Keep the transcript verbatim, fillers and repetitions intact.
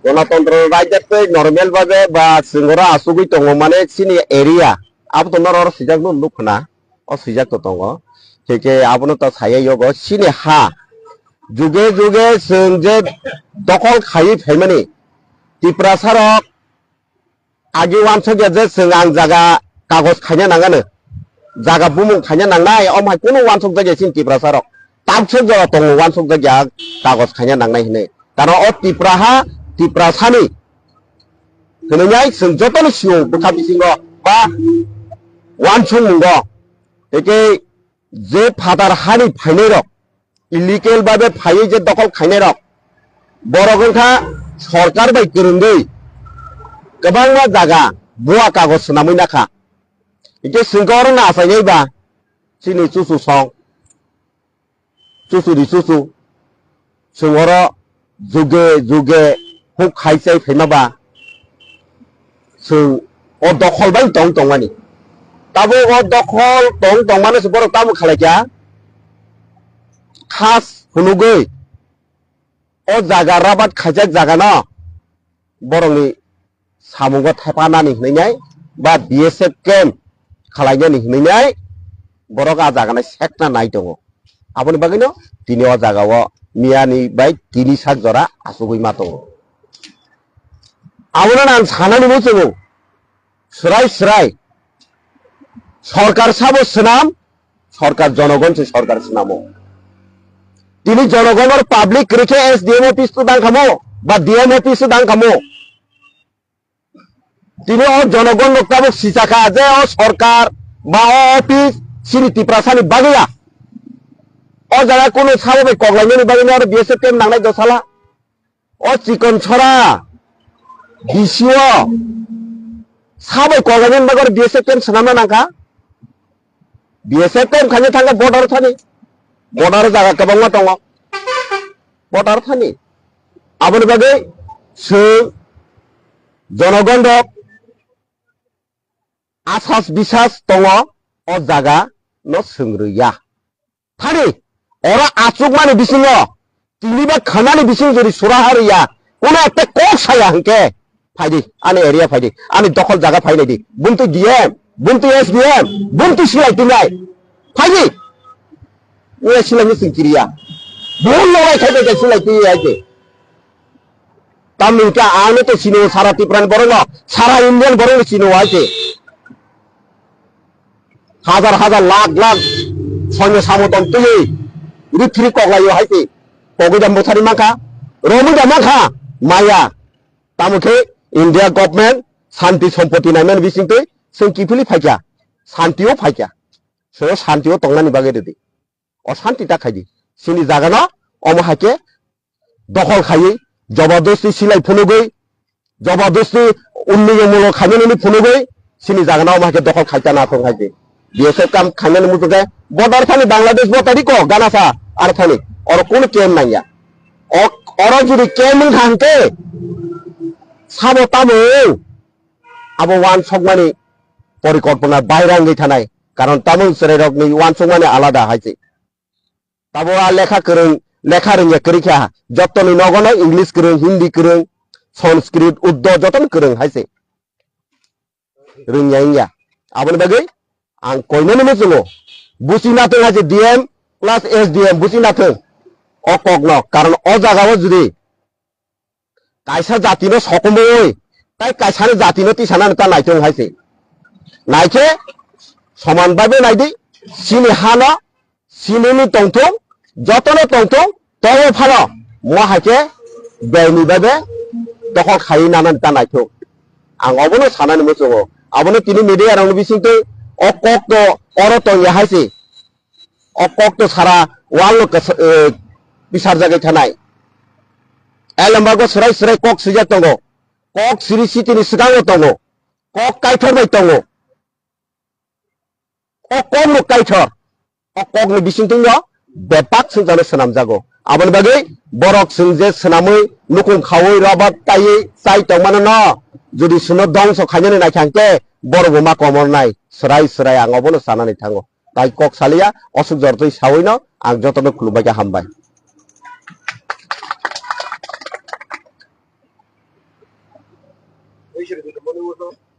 Ganatantro rajya tei normal babe ba chwng oro achugwi tongo mane chini area. Abo to norok oro swijak no nuk khna. O swijak to tongo. Hwnkhe abono to saya yogo chini ha. Juge juge chwng je dokhol khaiwi phaimani. Tiprasa rok agi wansok ya je chwng ang jaga kagoj khaina nangano. Jaga bumung khaina nangnai, om hai kunu wansok jak ya chini Tiprasa rok. Tabsok jora tongo wansok jak ya kagoj khaina nangnai hinwi. Karon o Tipra ha, Tiprasani. Hinwi nai chwng jotono sio bwkha bisingo ba wansukmungo. Hwnkhe je phatar hani phainai rok, illegal babe phaiwi je dokhol khainai rok, borok wngkha sorkar bai kwrwngwi kwbangma jaga bua kagoj swnamwi nakha. Hwnkhe chwngkhe oro nachainai ba chini chuchu song, chuchu ri chuchu, chwng oro juge juge huk khai chai phaima ba chwng o dokhol bai tong tongmani. Tabuk o dokhol tong tongmano se borok tamo khalai kha, khas phunugwi o jaga rabat khaijak jagano borokni samungo thepanani hinwi nai ba B S F camp khalainani hinwi nai borok a jagano sekna nai tongo. Aboni bagwino tini o jagao miyani bai tini sak jora achugwi ma tongo. Abono ang sanani muchungo, swrai swrai sorkar sabo swnam, sorkar jonogon se sorkar swnamo. Tini jonogon or public kwrwi khe S D M office to dang khamo ba D M office to dang khamo. Tini o jonogon rok tabuk sisakha je o sorkar ba o office chini Tiprasani bagwi ya. O jaga kunu sabo bai koklainani bagwi oro B S F camp nangnai dosala. O chikon sora B C O sabo koklainani bagwi oro B S F camp swnamna nangkha. B S F camp khaina thangkha border thani. Border jaga kwbangma tongo. Border thani. Aboni bagwi chwng jonogon rok asas bisas tongo o jaga no swng rwya. Thani oro achukmani bisingo tini ba khanani bising jodi sura ha rwya, kono ekta kok saya hwnkhe phaidi, ani area phaidi, ani dokhol jaga phainai di, bumtwi D M, bumtwi S D M, bumtwi silai tinai phaidi. Uya silai ni singkiriya, bul logai khai bai silai tinai aje. Tamni hwnkhe ang no to sino, sara Tripura ni borok no, sara Indian borok no sino hai se. Hajar hajar lakh lakh soino samotong twiwi rithri koklaio hai se. Kogwi da mwthari mankha, romwi da mankha, maya. Tamo khe India government santi sompoti naimani bisingtwi chwng kiphilwi phaikha, santio phaikha. Chwng santio tongnani bagwi rwdi. Oshanti ta khaidi. Chini jagano omo hai khe dokhol khaiwi, jobordosti silai phunugwi, jobordosti unniyomulok khainani phunugwi, chini jagano omo hai khe dokhol khai ta na thung hai khe. B S F camp khainani muchung khe border thani Bangladesh bo tari ko gana sa ar thani. Oro kunu camp nangya. O, oro jodi camp wng kha hwnkhe sabo tamo abo wansokmani porikolpona baira wngwi thanai. Karon tamo chwrairokni wansukmani alada hai se. Tabo a lekha kwrwng, lekha rwngya kwrwi kha. Jottoni nogono English kwrwng, Hindi kwrwng, Sanskrit, Urdu jotono kwrwng hai se. Rwngya wngya. Aboni bagwi ang koinani muchungo. Buchi nathung hai se D M plus S D M buchi nathung. O kokno. Karon o jagao jodi kaisa jatino sokomoi, tai kaisani jatino tisanani ta naithung hai se. Naikhe soman baibo naidi, chini hano, chinini tongthung, jotono tongthung, tobo phano mo hai khe beni baibe dokhol khaiwi nanani ta naithung. Ang obono sanani muchungo. Abono tini media rokni bisingtwi o kok to oro tongya hai se. O kok to sara world no kasa-, eh, bisarjagwi thanai. Elembago swrai swrai kok swijak tongo. Kok siri sitini swkango tongo. Kok kaithor bai tongo. O kok no kaithor. O kok ni bisingtwi no bebak swngjano swnamjago. Aboni bagwi borok chwng je swnamwi nukung khaui rabat taiwi chai tongmano no jodi chwngno dongso khainani naikha hwnkhe borok bo ma komornai. Swrai swrai ang obono sanani thango. Tai kok saliya, osuk jortwi sawino ang jotono khulumbai khe hambai. Oi sir, good morning, welcome.